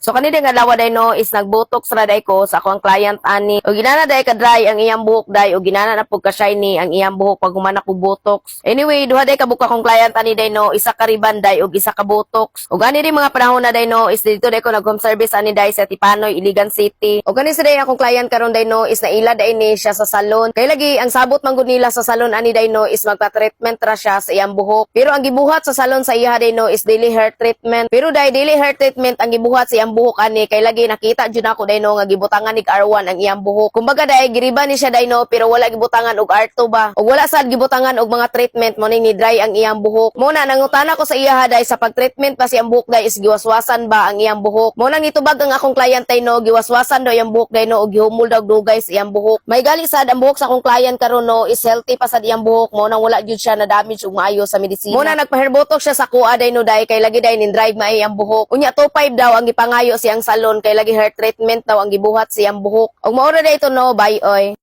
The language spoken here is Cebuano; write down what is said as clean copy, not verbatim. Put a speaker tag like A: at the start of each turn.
A: So kani nga adlaw day no is nagbotox ra day ko sa akong client ani. O ginana day ka dry ang iyang buhok day o ginana na pud ka shiny ang iyang buhok pag human og botox. Anyway, duha day ka buka akong client ani day no, isa ka rebond day ug isa ka botox. Ug ani din mga panahon na day no is dito day ko nag home service ani day sa Tipanoy, Iligan City. Ug kani sa day akong client karon day no is naila day ni siya sa salon. Kay lagi ang sabot man gud nila sa salon ani day no is magpa-treatment ra siya sa iyang buhok. Pero ang gibuhat sa salon sa iya day no is daily hair treatment. Pero day daily hair treatment ang gibuhat sa iyang buhok ani kay lagi nakita jud ako day no nga gibutangan nig R1 ang iyang buhok. Kumbaga day giriba ni siya day no, pero wala gibutangan og R2 ba. Ug wala sad gibutangan og mga treatment mo ning ni dry ang iyang buhok. Mo na nangutana ko sa iya day sa pag-treatment pa siyang buhok day is giwaswasan ba ang iyang buhok. Mo nang nitubag ang akong client day no, giwaswasan daw iyang buhok day no ug gihumol daw dugay sa iyang buhok. May gali sad ang buhok sa akong client karon no is healthy pa sad iyang buhok mo nang wala jud siya na damage ug maayo sa medisina. Mo na nagpa-hair botox siya sa kuha day no day kay lagi day nin dry maay ang buhok. Unya 25 daw ang gipangayo siyang salon kay lagi hair treatment daw ang gibuhat siyang buhok. Ug mao ra day ito no, bye oy.